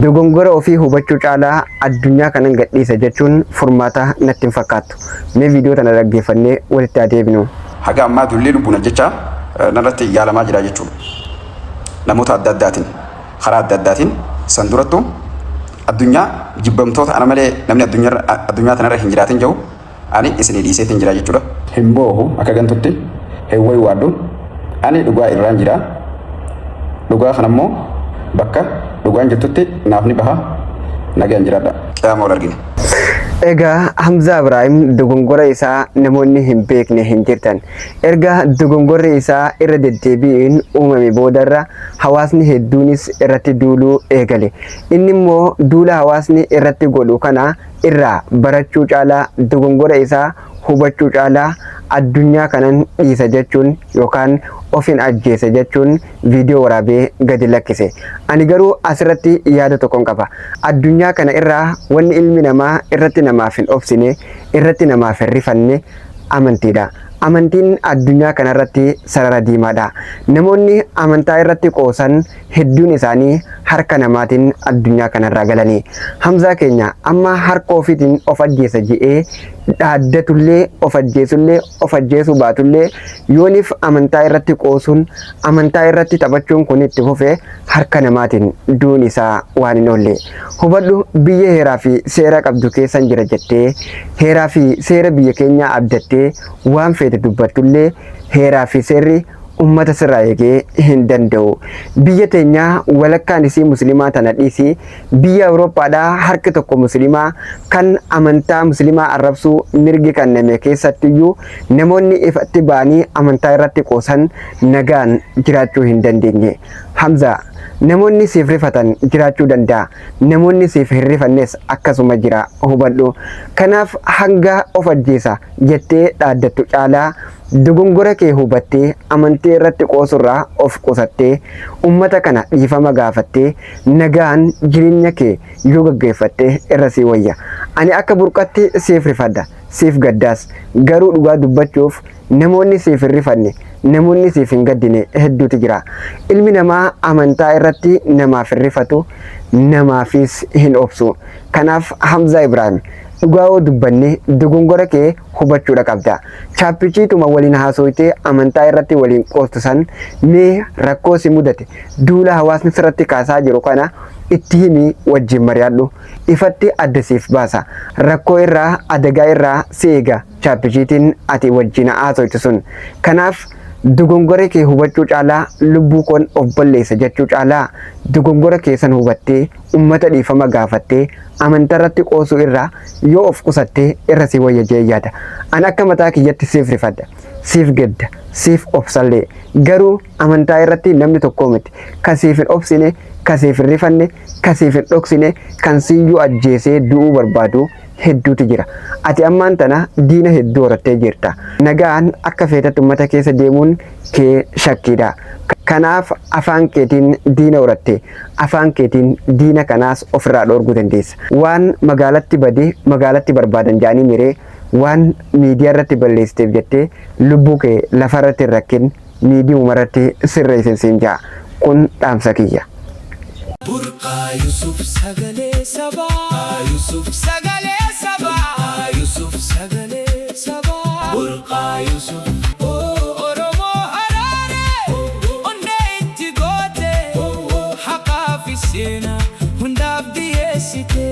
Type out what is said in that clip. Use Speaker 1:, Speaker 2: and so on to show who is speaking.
Speaker 1: Dogongora ofii hubachuu caalaa addunyaa kanan gadhiisa jechuun furmaata natti hin fakkaattu. Mee viidiyoo tana dhaggeeffannee walitti haa deebinu.
Speaker 2: Haga ammaa dulli lubbuun ajjechaa narratti yaalamaa jira jechuudha. Namoota adda addaatiin, karaa adda addaatiin san durattu addunyaa jibbamtoota ana malee namni addunyaa tanarra hin jiraatin jiru ani isinii dhiiseetiin jira jechuudha. Hin boohu akka gantutti, hin waywaadhu, ani dhugaa irraan jira. Dhugaa kanammoo bakka dhugaan jirtutti naaf ni baha, nagaan jiraadha. Qiyaama wal argina.
Speaker 1: Egaa Hamzaa Ibraahim dogongora isaa namoonni hin beekne hin jirtan. Erga dogongorri isaa irra deddeebiin uumame boodarra hawaasni hedduunis irratti duuluu eegale. Inni immoo duula hawaasni irratti godhu kana irraa barachuu caalaa, dogongora isaa hubachuu caalaa addunyaa kanan dhiisa jechuun yookaan ofin ajjeesa jechuun viidiyoo waraabee gadi lakkise. Ani garuu asirratti yaada tokkon qaba. Addunyaa kana irraa wanni ilmi namaa irratti namaaf hin obsine, irratti namaaf hin rifanne amantiidha. Amantiin addunyaa kanarratti sarara diimaadha. Namoonni amantaa irratti qoosan hedduun isaanii harka namaatiin addunyaa kanarraa galanii. Hamzaa keenya amma harka ofiitiin of ajjeesa je'ee dhaaddatullee, of ajjeesullee, of ajjeesuu baatullee, yooniif amantaa irratti qoosuun, amantaa irratti taphachuun kun itti fufe harka namaatiin duun isaa waan hin oolle. Hubadhu, biyya heeraa fi seera qabdu keessan jira jettee heeraa fi seera biyya keenyaa abdattee waan feete dubbattullee heeraa fi seerri ummata sirraa eegee hin danda'u. Biyya teenyaa walakkaan isii musliimaa tana dhiisi, biyya Awurooppaadhaa harki tokko musliimaa kan amantaa musliimaa arrabsuu mirgi kenname keessattiyyuu namoonni ifatti ba'anii amantaa irratti qoosan nagaan jiraachuu hin dandeenye. Hamza, namoonni siif rifatan jiraachuu danda'a. Namoonni siif hin rifannes akkasuma jira, hubadhu. Kanaaf hanga of ajjeesa jettee dhaaddattu caalaa dogongora kee hubattee amantii irratti qoosurraa of qusattee ummata kana dhiifama gaafattee nagaan jireenya kee yoo gaggeeffatte irra sii wayya. Ani akka burqatti siif rifadha, siif gaddaas. Garuu dhugaa dubbachuuf namoonni siif hin rifanne, namoonni siif hin gaddine hedduutu jira. Ilmi namaa amantaa irratti namaaf hin rifatu, namaafis hin obsu. Kanaaf Hamzaa Ibraahim, dhugaa yoo dubbanne dogongora kee hubachuudha qabda. Chaappichiituma waliin haasoytee amantaa irratti waliin qoostu san mee rakkoo si mudate, duula hawaasni sirratti kaasaa jiru kana itti himii wajjin mari'adhu. Ifatti adda siif baasa. Rakkoo irraa, adagaa irraa si eega chaappichiitiin ati wajjin haasoytu sun. Kanaaf dogongora kee hubachuu caalaa, lubbuu koon of balleessa jechuu caalaa, dogongora kee san hubattee ummata dhiifama gaafattee amantaa irratti qoosuu irraa yoo of qusattee irra si wayya jee yaada. Ani akka mataa kiyyatti siif rifadha, siif gadda, siif obsallee. Garuu amantaa irratti namni tokkoo miti. Ka siif hin obsine, ka siif hin rifanne, ka siif hin dhoksine, kan siyyuu ajjeesee du'uu barbaadu hedduutu jira. Ati ammaan tana diina hedduu horattee jirta. Nagaan akka feetatti ummata keessa deemuun kee shakkiidha. Kanaaf afaan keetiin diina horatte. Afaan keetiin diina kanaas ofirraa dhoorguu dandeessa. Waan magaalatti bade magaalatti barbaadan jedhanii miree, waan miidiyaa irratti balleessiteef jettee lubbuu kee lafa irratti hin rakkin, miidiyuma irratti sirreessin siin ja'a. Kun dhaamsa kiyya.
Speaker 3: Burqaa Yusuf sagalee sabaa, Yusuf sagalee sabaa, Yusuf sagalee sabaa. Burqaa Yusuf Oromoo haraare onnee itti goote, haqaa fi seenaa hundaaf dhiyeessite.